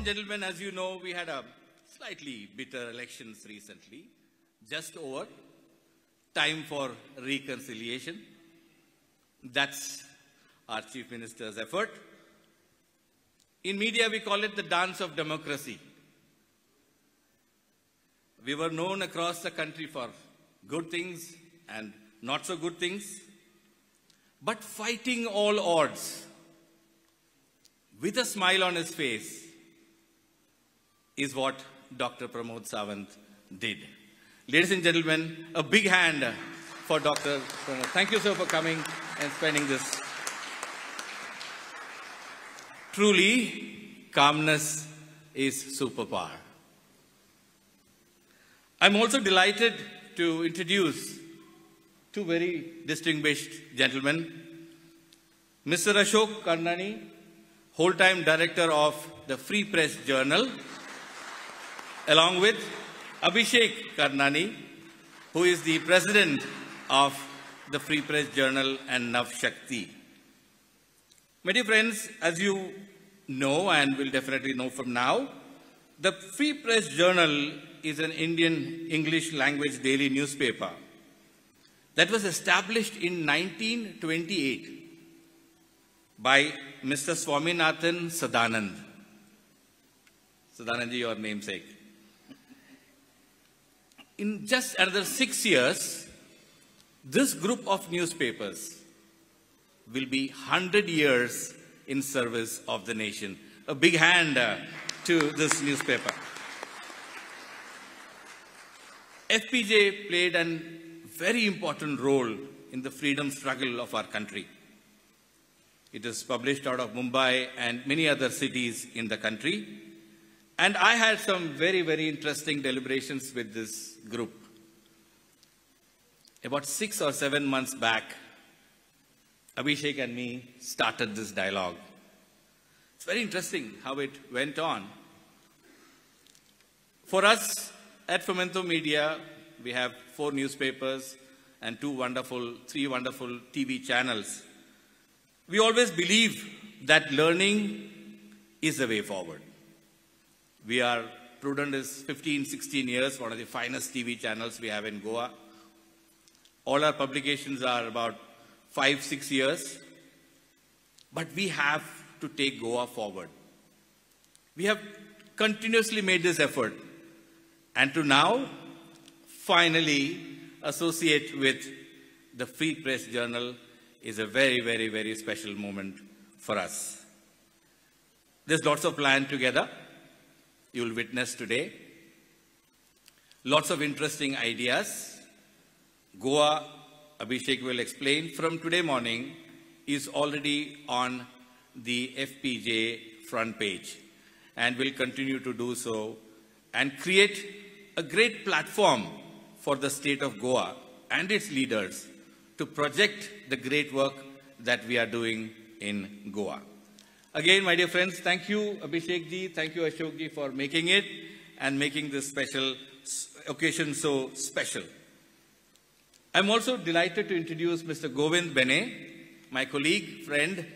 gentlemen, as you know, we had a slightly bitter elections recently, just over. Time for reconciliation. That's our Chief Minister's effort. In media, we call it the dance of democracy. We were known across the country for good things and not so good things, but fighting all odds with a smile on his face is what Dr. Pramod Sawant did. Ladies and gentlemen, a big hand for Dr. Pramod. Thank you, sir, for coming and spending this. Truly, calmness is superpower. I'm also delighted to introduce two very distinguished gentlemen. Mr. Ashok Karnani, whole-time director of the Free Press Journal, along with Abhishek Karnani, who is the president of the Free Press Journal and Nav Shakti. My dear friends, as you know and will definitely know from now, the Free Press Journal is an Indian English language daily newspaper that was established in 1928 by Mr. Swaminathan Sadanand. Sadanandji, your namesake. In just another 6 years, this group of newspapers will be 100 years in service of the nation. A big hand to this newspaper. FPJ played a very important role in the freedom struggle of our country. It is published out of Mumbai and many other cities in the country. And I had some very, very interesting deliberations with this group. About 6 or 7 months back, Abhishek and me started this dialogue. It's very interesting how it went on. For us at Fomento Media, we have 4 newspapers and 3 wonderful TV channels. We always believe that learning is the way forward. We are, Prudent is 15, 16 years, one of the finest TV channels we have in Goa. All our publications are about 5, 6 years. But we have to take Goa forward. We have continuously made this effort. And to now, finally, associate with the Free Press Journal is a very, very, very special moment for us. There's lots of plan together. You'll witness today. Lots of interesting ideas. Goa, Abhishek will explain, from today morning is already on the FPJ front page and will continue to do so and create a great platform for the state of Goa and its leaders to project the great work that we are doing in Goa. Again, my dear friends, thank you, Abhishek ji, thank you, Ashok ji, for making it and making this special occasion so special. I'm also delighted to introduce Mr. Govind Bene, my colleague, friend,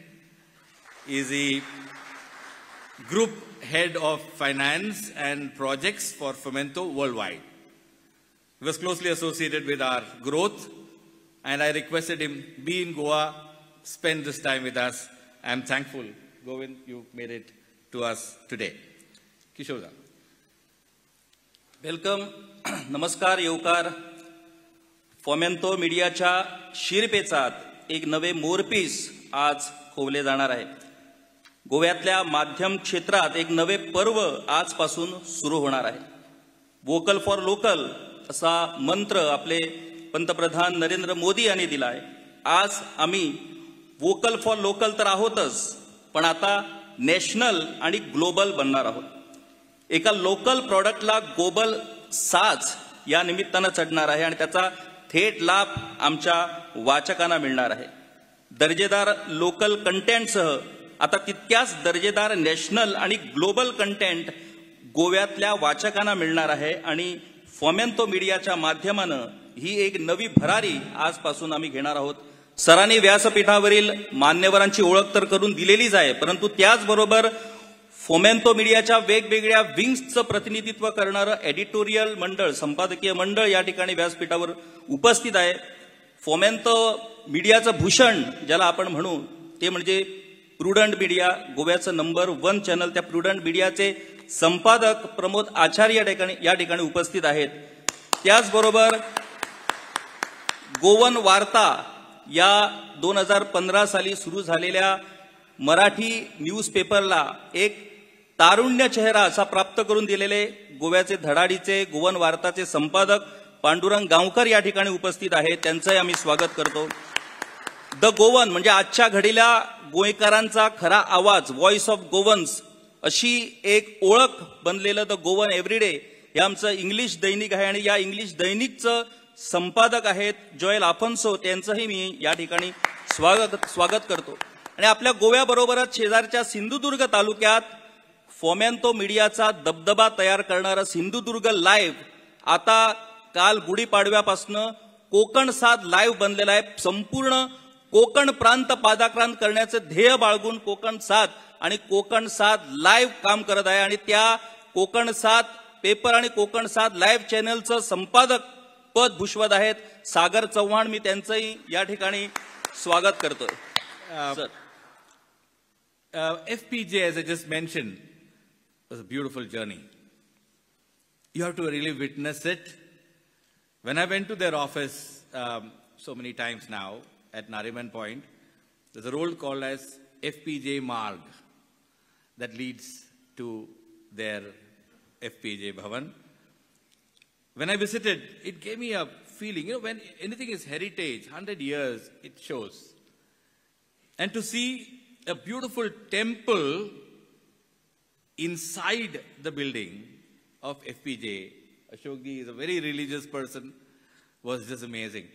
is the group head of finance and projects for Fomento worldwide. He was closely associated with our growth, and I requested him, be in Goa, spend this time with us. I'm thankful, Govind, you made it to us today. Kishore. Welcome, नमस्कार, येवकार. फोमेंतो मीडियाच्या शिरपेचात एक नवे मोरपीस आज खोवले जाणार आहे. गोव्यातल्या माध्यम क्षेत्रात एक नवे पर्व आजपासून सुरू होणार आहे. वोकल फॉर लोकल असा मंत्र आपले पंतप्रधान नरेंद्र मोदी यांनी दिला आहे. आज आम्ही वोकल फॉर लोकल तर आहोतच, पण आता नॅशनल आणि ग्लोबल बनणार आहोत. एका लोकल प्रॉडक्टला ग्लोबल साज या निमित्तानं चढणार आहे आणि त्याचा थेट लाभ आमच्या वाचकांना मिळणार आहे. दर्जेदार लोकल कंटेंटसह आता तितक्याच दर्जेदार नॅशनल आणि ग्लोबल कंटेंट गोव्यातल्या वाचकांना मिळणार आहे आणि फोमेंतो मीडियाच्या माध्यमानं ही एक नवी भरारी आजपासून आम्ही घेणार आहोत. सरांनी व्यासपीठावरील मान्यवरांची ओळख तर करून दिलेलीच आहे, परंतु त्याचबरोबर फोमेंतो मीडियाच्या वेगवेगळ्या विंग्सचं प्रतिनिधित्व करणारं एडिटोरियल मंडळ, संपादकीय मंडळ या ठिकाणी व्यासपीठावर उपस्थित आहे. फोमेंतो मीडियाचं भूषण ज्याला आपण म्हणू ते म्हणजे प्रुडंट मीडिया, गोव्याचं नंबर 1 चॅनल. त्या प्रुडंट मीडियाचे संपादक प्रमोद आचार्य या ठिकाणी उपस्थित आहेत. त्याचबरोबर गोवन वार्ता या 2015 साली सुरू झालेल्या मराठी न्यूजपेपरला एक तारुण्य चेहरा असा प्राप्त करून दिलेले गोव्याचे धडाडीचे गोवन वार्ताचे संपादक पांडुरंग गावकर या ठिकाणी उपस्थित आहेत, त्यांचंही आम्ही स्वागत करतो. The Goan म्हणजे आजच्या घडीला गोयकारांचा खरा आवाज, व्हॉइस ऑफ गोवन्स अशी एक ओळख बनलेलं the Goan everyday हे आमचं इंग्लिश दैनिक आहे आणि या इंग्लिश दैनिकचं संपादक आहेत जोएल आफोन्सो, त्यांचंही मी या ठिकाणी स्वागत करतो. आणि आपल्या गोव्याबरोबरच शेजारच्या सिंधुदुर्ग तालुक्यात फोमेंतो मीडियाचा दबदबा तयार करणारा सिंधुदुर्ग लाईव्ह आता काल गुढीपाडव्यापासनं कोकण साद लाईव्ह बनलेला आहे. संपूर्ण कोकण प्रांत पादाक्रांत करण्याचं ध्येय बाळगून कोकण साद आणि कोकण साद लाईव्ह काम करत आहे आणि त्या कोकण साद पेपर आणि कोकण साद लाईव्ह चॅनलचं संपादक पद भूषवत आहेत सागर चव्हाण, मी त्यांचंही या ठिकाणी स्वागत करतोय. Sir. FPJ, as I just mentioned, was a beautiful journey. You have to really witness it. When I went to their office so many times now at Nariman Point, there's a road called as FPJ Marg that leads to their FPJ Bhavan. When I visited, it gave me a feeling, you know, when anything is heritage, 100 years, it shows. And to see a beautiful temple inside the building of FPJ, Ashok ji is a very religious person, was just amazing.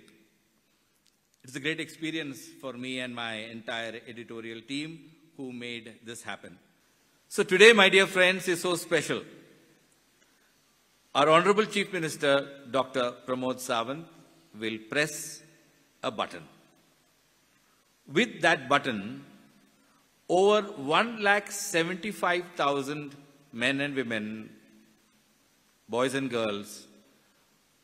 It's a great experience for me and my entire editorial team who made this happen. So today, my dear friends, is so special. Our Honorable Chief Minister, Dr. Pramod Sawant, will press a button. With that button, over 1,75,000 men and women, boys and girls,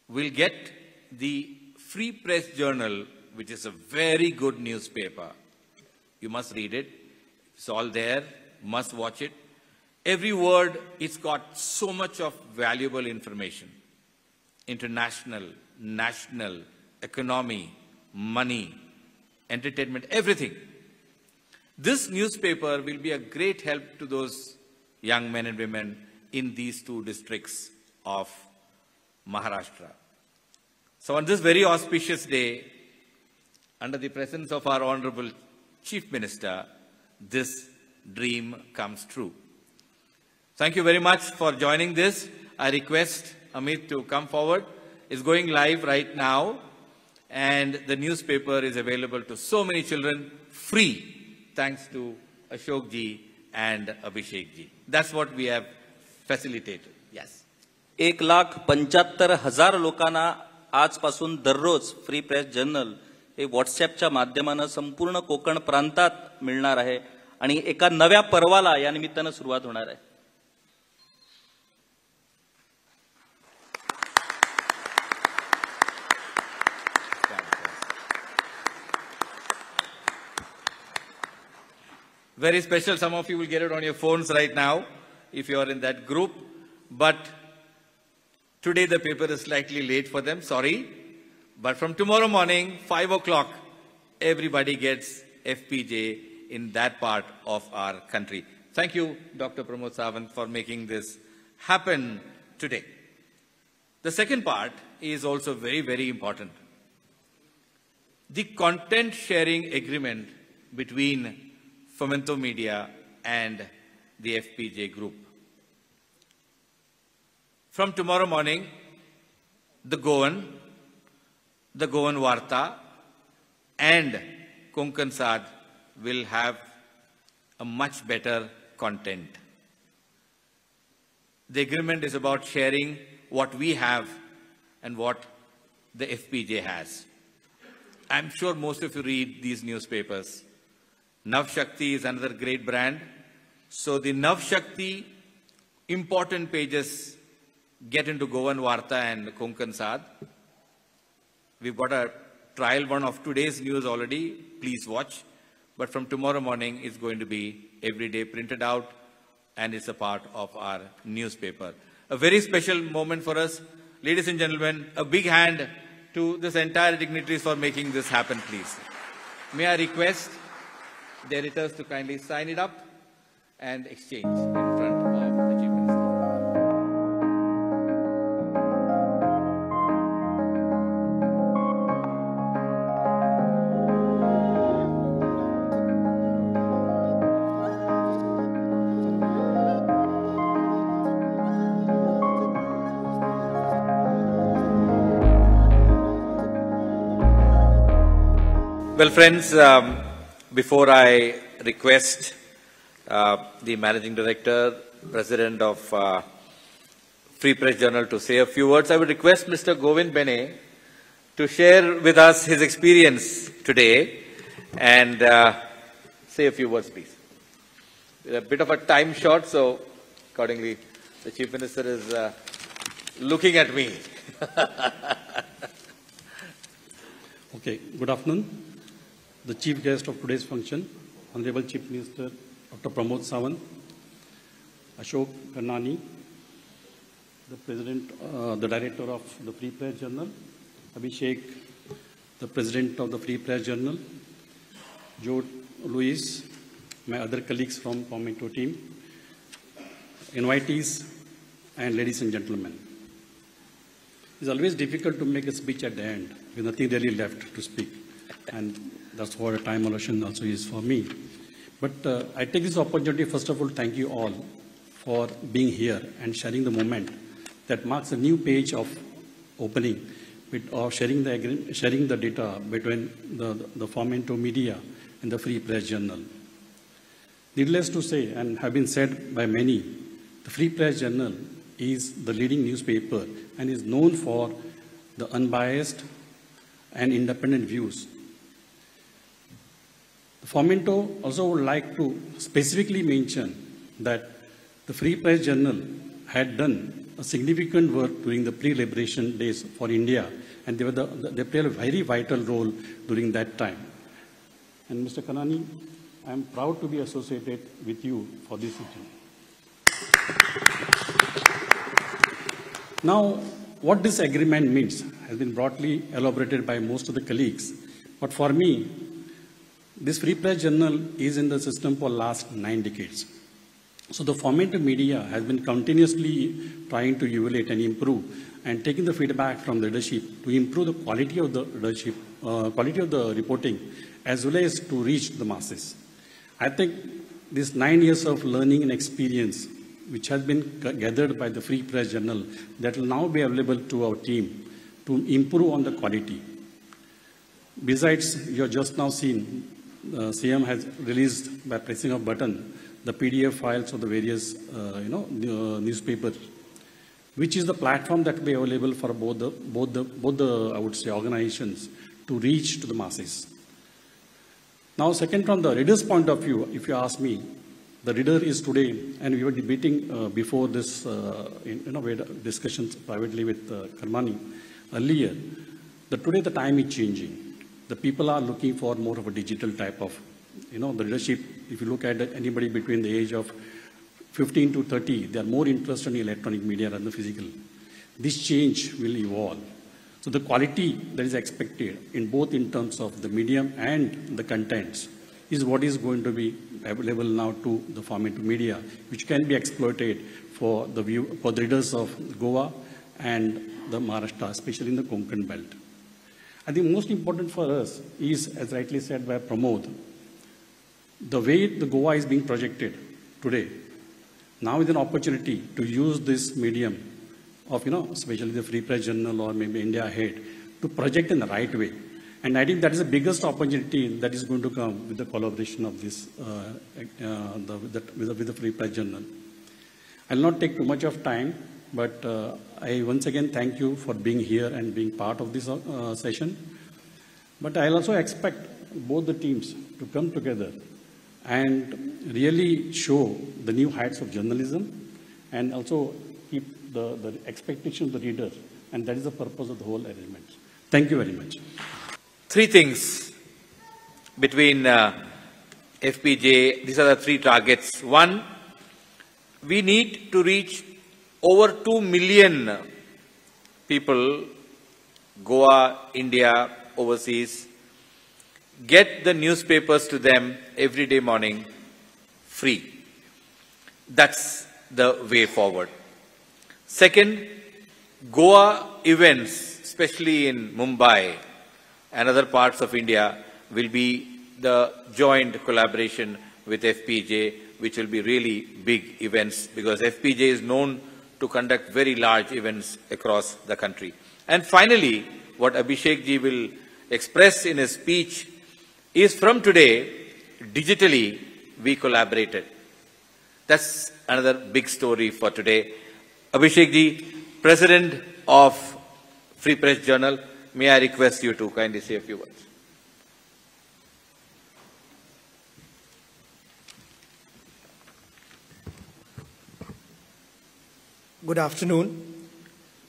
will get the Free Press Journal, which is a very good newspaper. You must read it. It's all there. Must watch it. Every word, it's got so much of valuable information. International, national, economy, money, entertainment, everything. This newspaper will be a great help to those young men and women in these two districts of Maharashtra. So on this very auspicious day, under the presence of our Honorable Chief Minister, this dream comes true. Thank you very much for joining this. I request Amit to come forward. It's going live right now, and the newspaper is available to so many children free, thanks to Ashok ji and Abhishek ji. That's what we have facilitated. Yes. 1,75,000 लोकांना आजपासून दररोज free press journal हे व्हॉट्सॲपच्या माध्यमानं संपूर्ण कोकण प्रांतात मिळणार आहे आणि एका नव्या पर्वाला या निमित्तानं सुरुवात होणार आहे. Very special. Some of you will get it on your phones right now if you are in that group. But today the paper is slightly late for them, sorry. But from tomorrow morning, 5 o'clock, everybody gets FPJ in that part of our country. Thank you, Dr. Pramod Sawant, for making this happen today. The second part is also very, very important. The content sharing agreement between Fomento Media and the FPJ Group. From tomorrow morning, the Goan Varta and Konkan Saad will have a much better content. The agreement is about sharing what we have and what the FPJ has. I'm sure most of you read these newspapers. Nav Shakti is another great brand. So the Navshakti important pages get into Goan Varta and Konkan Saad. We've got a trial one of today's news already. Please watch. But from tomorrow morning, it's going to be every day printed out, and it's a part of our newspaper. A very special moment for us. Ladies and gentlemen, a big hand to this entire dignitaries for making this happen, please. May I request the editors to kindly sign it up and exchange in front of the Chief Minister. Well, friends, before I request the Managing Director, President of Free Press Journal to say a few words, I would request Mr. Govind Bene to share with us his experience today and say a few words, please. We're a bit of a time short, so accordingly, the Chief Minister is looking at me. Okay, good afternoon. The chief guest of today's function, Honorable Chief Minister Dr. Pramod Sawant, Ashok Karnani, the President, the Director of the Free Press Journal, Abhishek, the President of the Free Press Journal, Joe Luis, my other colleagues from Fomento team, invitees, and ladies and gentlemen. It's always difficult to make a speech at the end with nothing really left to speak. And that's what a time allocation also is for me. But I take this opportunity, first of all, thank you all for being here and sharing the moment that marks a new page of opening or sharing the data between the Fomento Media and the Free Press Journal. Needless to say, and have been said by many, the Free Press Journal is the leading newspaper and is known for the unbiased and independent views. The Fomento also would like to specifically mention that the Free Press Journal had done a significant work during the pre-liberation days for India, and they played a very vital role during that time. And Mr. Karnani, I am proud to be associated with you for this issue. Now, what this agreement means has been broadly elaborated by most of the colleagues, but for me, this Free Press Journal is in the system for last 9 decades. So the Fomento Media has been continuously trying to evaluate and improve and taking the feedback from the leadership to improve the quality of the leadership, quality of the reporting, as well as to reach the masses. I think this 9 years of learning and experience, which has been gathered by the Free Press Journal, that will now be available to our team to improve on the quality. Besides, you have just now seen, CM has released by pressing a button the PDF files of the various newspapers, which is the platform that will be available for both the I would say organizations to reach to the masses. Now, second, from the reader's point of view, if you ask me, the reader is today, and we were debating before this, we had discussions privately with Karnani earlier, that today the time is changing. The people are looking for more of a digital type of, the leadership. If you look at anybody between the age of 15 to 30, they are more interested in electronic media than the physical. This change will evolve. So the quality that is expected in both in terms of the medium and the contents is what is going to be available now to the Fomento Media, which can be exploited for the view, for the readers of Goa and the Maharashtra, especially in the Konkan belt. I think most important for us is, as rightly said by Pramod, the way the Goa is being projected today, now is an opportunity to use this medium of, especially the Free Press Journal or maybe India Ahead, to project in the right way. And I think that is the biggest opportunity that is going to come with the collaboration of this, with the Free Press Journal. I'll not take too much of time, but I once again thank you for being here and being part of this session. But I'll also expect both the teams to come together and really show the new heights of journalism and also keep the expectation of the reader. And that is the purpose of the whole arrangement. Thank you very much. Three things between FPJ, these are the three targets. One, we need to reach over 2 million people, Goa, India, overseas, get the newspapers to them every day morning, free. That's the way forward. Second, Goa events, especially in Mumbai and other parts of India, will be the joint collaboration with FPJ, which will be really big events because FPJ is known to conduct very large events across the country. And finally, what Abhishek ji will express in his speech is from today, digitally, we collaborated. That's another big story for today. Abhishek ji, President of Free Press Journal, may I request you to kindly say a few words. Good afternoon,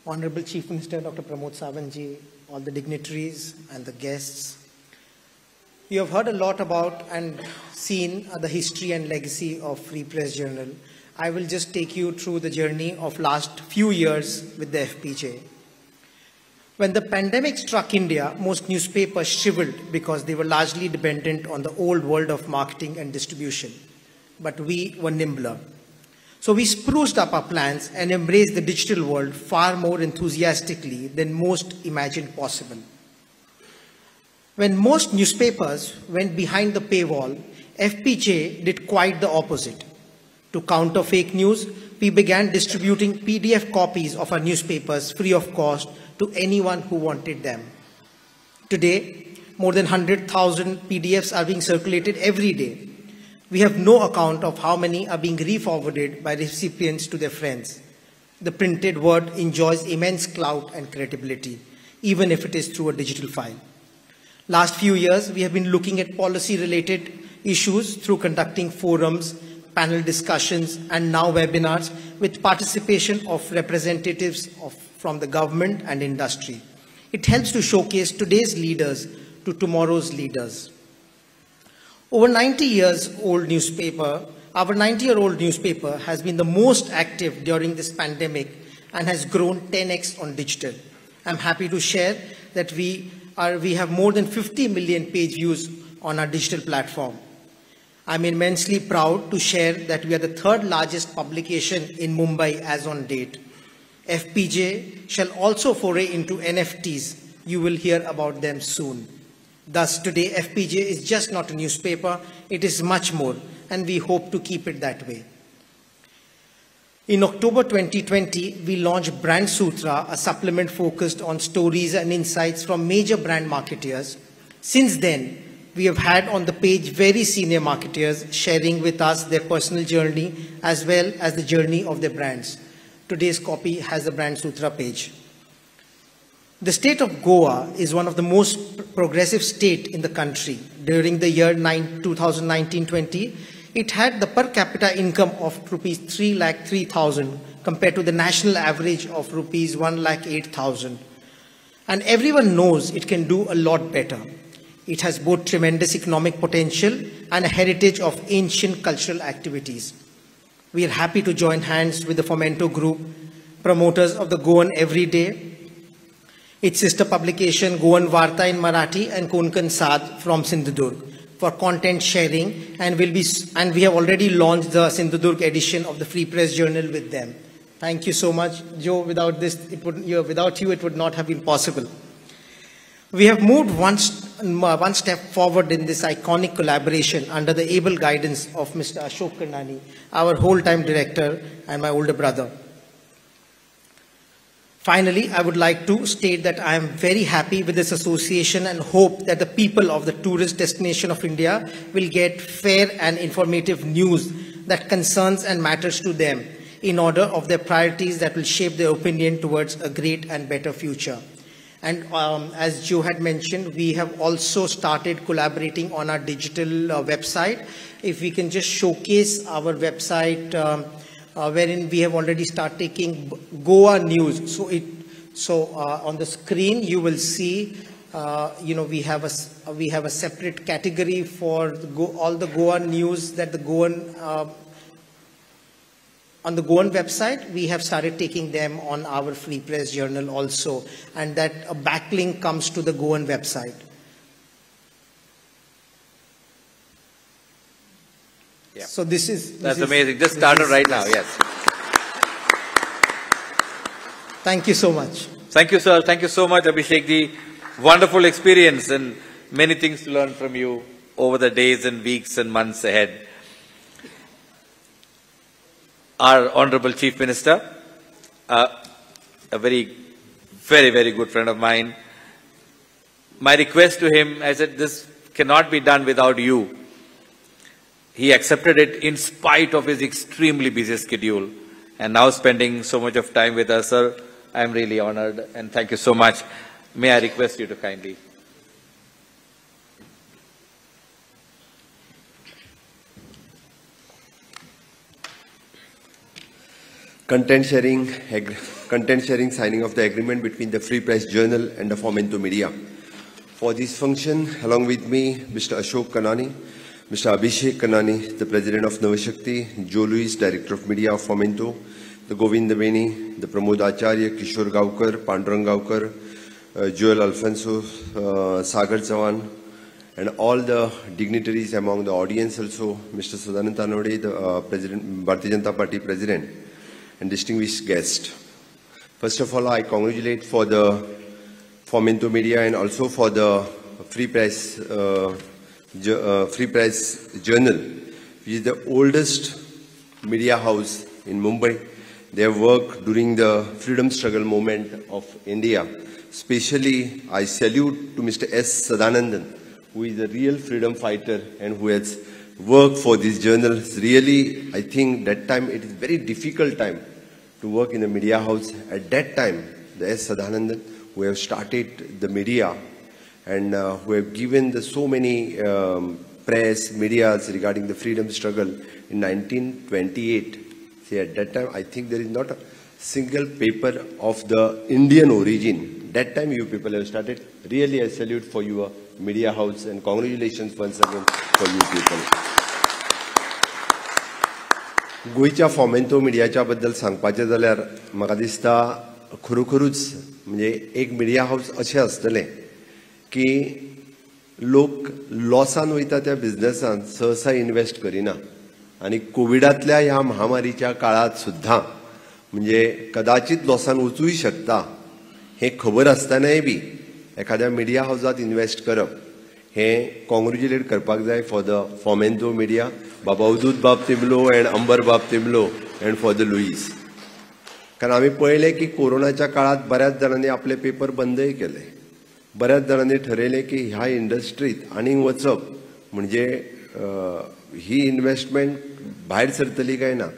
Honorable Chief Minister Dr. Pramod Sawant ji, all the dignitaries and the guests. You have heard a lot about and seen the history and legacy of Free Press Journal. I will just take you through the journey of last few years with the FPJ. When the pandemic struck India, most newspapers shriveled because they were largely dependent on the old world of marketing and distribution. But we were nimbler. So we spruced up our plans and embraced the digital world far more enthusiastically than most imagined possible. When most newspapers went behind the paywall, FPJ did quite the opposite. To counter fake news, we began distributing PDF copies of our newspapers free of cost to anyone who wanted them. Today, more than 100,000 PDFs are being circulated every day. We have no account of how many are being re-forwarded by recipients to their friends. The printed word enjoys immense clout and credibility, even if it is through a digital file. Last few years, we have been looking at policy-related issues through conducting forums, panel discussions, and now webinars with participation of representatives from the government and industry. It helps to showcase today's leaders to tomorrow's leaders. Over 90 years old newspaper, our 90-year-old newspaper has been the most active during this pandemic and has grown 10x on digital. I'm happy to share that we have more than 50 million page views on our digital platform. I'm immensely proud to share that we are the third largest publication in Mumbai as on date. FPJ shall also foray into NFTs. You will hear about them soon. Thus, today, FPJ is just not a newspaper, it is much more, and we hope to keep it that way. In October 2020, we launched Brand Sutra, a supplement focused on stories and insights from major brand marketeers. Since then, we have had on the page very senior marketeers sharing with us their personal journey as well as the journey of their brands. Today's copy has the Brand Sutra page. The state of Goa is one of the most progressive states in the country. During the year 2019-20, it had the per capita income of rupees 3,03,000 compared to the national average of rupees 1,08,000. And everyone knows it can do a lot better. It has both tremendous economic potential and a heritage of ancient cultural activities. We are happy to join hands with the Fomento Group, promoters of the Goan Everyday, its sister publication Goan Varta in Marathi and Konkan Saad from Sindhudurg for content sharing, and we have already launched the Sindhudurg edition of the Free Press Journal with them. Thank you so much, Joe. Without this, without you, it would not have been possible. We have moved one step forward in this iconic collaboration under the able guidance of Mr. Ashok Karnani, our whole-time director and my older brother. Finally, I would like to state that I am very happy with this association and hope that the people of the tourist destination of India will get fair and informative news that concerns and matters to them in order of their priorities that will shape their opinion towards a great and better future. And as Joe had mentioned, we have also started collaborating on our digital website. If we can just showcase our website, wherein we have already started taking Goa news. So on the screen you will see, we have a separate category for all the Goa news that the Goan on the Goan website. We have started taking them on our Free Press Journal also, and that a backlink comes to the Goan website. Yeah. So this is... That's amazing. Just started right now, yes. Thank you so much. Thank you, sir. Thank you so much, Abhishek ji. Wonderful experience and many things to learn from you over the days and weeks and months ahead. Our Honorable Chief Minister, a very, very, very good friend of mine. My request to him, I said, this cannot be done without you. He accepted it in spite of his extremely busy schedule. And now spending so much of time with us, sir, I am really honored and thank you so much. May I request you to kindly. Content sharing, signing of the agreement between the Free Press Journal and the Fomento Media. For this function, along with me, Mr. Ashok Kanani, Mr. Abhishek Kanani, the President of Navashakti, Joe Luis, Director of Media of Fomento, the Govind Beni, the Pramod Acharya, Kishore Gaukar, Pandurang Gaukar, Joel Alfonso, Sagar Chavan, and all the dignitaries among the audience also, Mr. Sadanand Tanode, the President, Bharatiya Janata Party President, and distinguished guest. First of all, I congratulate for the Fomento Media and also for the Free Press, Free Press Journal, which is the oldest media house in Mumbai. They have worked during the freedom struggle movement of India. Especially, I salute to Mr. S. Sadanandan, who is a real freedom fighter and who has worked for this journal. Really, I think that time it is very difficult time to work in a media house. At that time, the S. Sadanandan, who have started the media and who have given the so many press, medias regarding the freedom struggle in 1928. See, at that time, I think there is not a single paper of the Indian origin. That time you people have started. Really, I salute for your media house and congratulations once again for you people. गोंयच्या फॉमेंतो मिडियाच्या बद्दल सांगपाचें जाल्यार म्हाका दिसता खरोखरूच म्हणजे एक media हावस अशें आसतलें की लोक लॉसान वयता त्या बिझनेसान सहसा इन्वेस्ट करिना आनी कोविडांतल्या ह्या महामारीच्या काळांत सुद्दां म्हणजे कदाचित लॉसान वचूंय शकता हें खबर आसतनाय बी एखाद्या मिडिया हावसांत इन्वेस्ट करप हें कॉंग्रेच्युलेट करपाक जाय for the Fomento media, Baba Avadhoot Bab Timblo and Ambar Bab Timblo and for the Luis. कारण आमी पळयलें की कोरोनाच्या काळांत बऱ्याच जाणांनी आपले पेपर बंदय केले, बऱ्याच जाणांनी ठरयलें की ह्या इंडस्ट्रीत आनीक वचप म्हणजे ही इन्वेस्टमेंट भायर सरतली काय ना.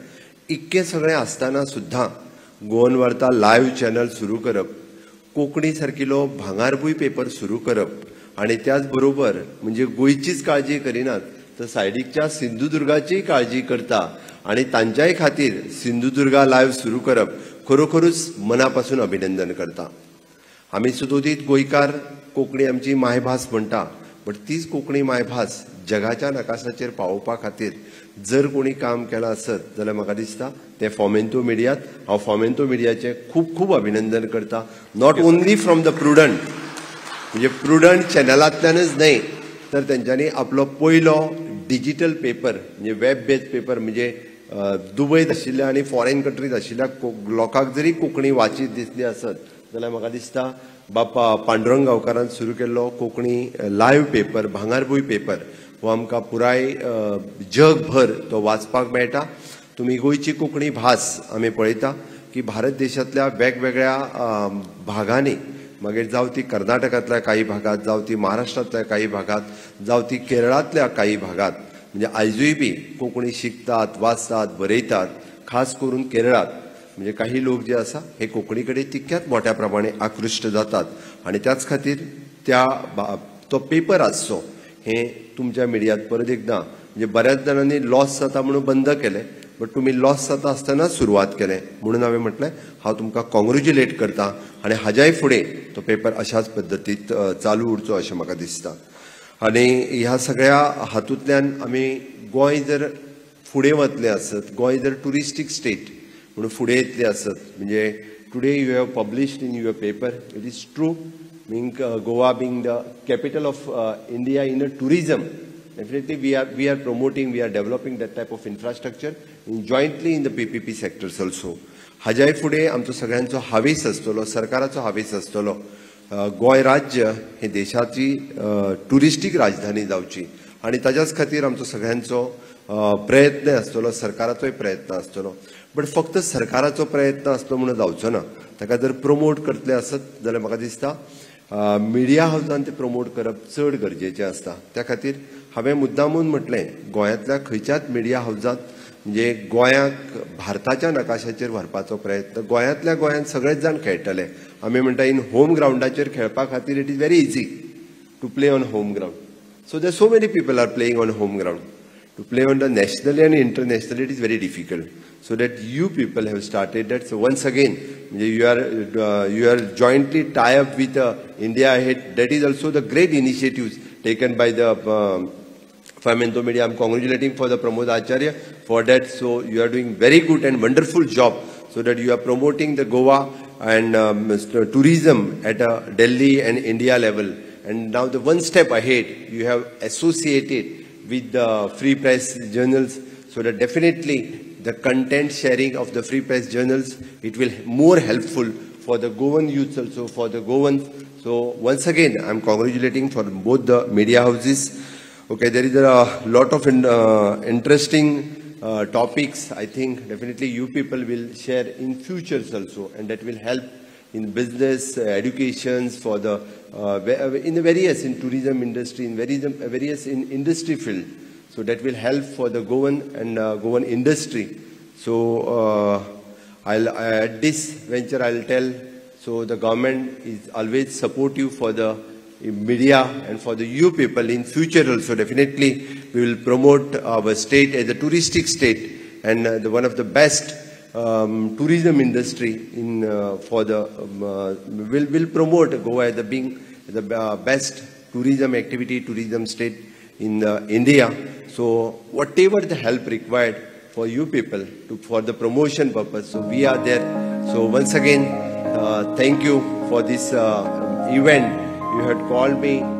इतकें सगळें आसतना सुद्दां गोवन वार्ता लायव्ह चॅनल सुरू करप, कोंकणी सारकिलो भांगारभूंय पेपर सुरू करप आनी त्याच बरोबर म्हणजे गोंयचीच काळजी करिनात तर सायडीकच्या सिंधुदुर्गाचीय काळजी करता आनी तांच्याय खातीर सिंधुदुर्गा लायव्ह सुरू करप खरोखरूच मना पासून अभिनंदन करता. आमी सदोदीत गोंयकार कोंकणी आमची मायभास म्हणटा, बट तीच कोंकणी मायभास जगाच्या नकाशाचेर पावोवपा खातीर जर कोणी काम केलां आसत जाल्यार म्हाका दिसता तें फॉमेंतो मिडियात. हांव फॉमेंतो मिडियाचें खूब खूब अभिनंदन करता, not only from the Prudent, म्हणजे प्रुडंट चॅनलांतल्यानच न्हय तर तेंच्यांनी आपलो पयलो डिजिटल पेपर म्हणजे वेब बेस्ड पेपर म्हणजे दुबयत आशिल्ल्या आनी फॉरेन कंट्रीज आशिल्ल्या लोकांक जरी कोंकणी वाचीत दिसली आसत जाल्यार म्हाका दिसता बापा पांडुरंग गांवकारान सुरू केल्लो कोंकणी लायव्ह पेपर भांगारभूंय पेपर हो आमकां पुराय जगभर तो वाचपाक मेळटा. तुमी गोंयची कोंकणी भास आमी पळयता की भारत देशांतल्या वेगवेगळ्या भागांनी, मागीर जावं ती कर्नाटकांतल्या काही भागात, जावं ती महाराष्ट्रांतल्या काही भागात, जावं ती केरळांतल्या काही भागात, म्हणजे आयजूय बी कोंकणी शिकतात, वाचतात, बरयतात, खास करून केरळात. म्हणजे काही लोक जे आसा हे कोंकणी कडेन तितक्याच मोठ्या प्रमाणे आकृश्ट जातात आनी त्याच खातीर त्या तो पेपर आसचो हें तुमच्या मिडियांत परत एकदां म्हणजे बऱ्याच जाणांनी लॉस जाता म्हणून बंद केलें, बट तुमी लॉस जाता आसतना सुरवात केलें म्हणून हांवें म्हटलें हांव तुमकां कॉंग्रेच्युलेट करता आनी हाज्याय फुडें तो पेपर अशाच पद्दतीत चालू उरचो अशें म्हाका दिसता. आनी ह्या सगळ्या हातूंतल्यान आमी गोंय जर फुडें वतलें आसत, गोंय जर ट्युरिस्टीक स्टेट म्हणून फुडें येतलें आसत, म्हणजे today you have published in your paper, it is true, being Goa being the capital of India in a tourism, definitely we are promoting, we are developing that type of infrastructure in jointly in the PPP sectors also. हाज्याय फुडें आमचो सगळ्यांचो हावेस आसतलो, सरकाराचो हावेस आसतलो, गोंय राज्य हे देशाची ट्युरिस्टीक राजधानी जावची आनी ताज्याच खातीर आमचो सगळ्यांचो प्रयत्न आसतलो, सरकाराचोय प्रयत्न आसतलो. बट फक्त सरकाराचो प्रयत्न आसलो म्हणून जावचो ना, ताका जर प्रमोट करतले आसत जाल्यार म्हाका दिसता मिडिया हावजान ते प्रमोट करप चड गरजेचें आसता. त्या खातीर हांवें मुद्दामून म्हटलें गोंयांतल्या खंयच्याच मिडिया हावजांत म्हणजे गोंयाक भारताच्या नकाशाचेर व्हरपाचो प्रयत्न, गोंयांतल्या गोंयांत सगळेच जाण खेळटले. आमी म्हणटा इन होम ग्रावंडाचेर खेळपा खातीर it is very easy to play on home ground. So there so many people are playing on home ground. To play on the nationally and internationally it is very difficult. So that you people have started that. So once again, you are jointly tie up with India Ahead. That is also the great initiatives taken by the Fomento Media. I am congratulating for the Pramod Acharya for that. So you are doing very good and wonderful job, so that you are promoting the Goa and tourism at a Delhi and India level. And now the one step ahead, you have associated with the free press journals, so that definitely the content sharing of the free press journals, it will more helpful for the Goan youths also, for the Goans. So once again, I am congratulating for both the media houses. Okay, there is a lot of interesting topics. I think definitely you people will share in futures also, and that will help in business, educations, for the in the various in tourism industry, in various in industry field. So that will help for the Goan and Goan industry. So I'll at this venture I'll tell. So the government is always supportive for the media and for the you people in future also. Definitely we will promote our state as a touristic state and the one of the best tourism industry in for the will promote Goa as the being the best tourism activity, tourism state in India. So whatever the help required for you people to, for the promotion purpose, so we are there. So once again, thank you for this event. You had called me.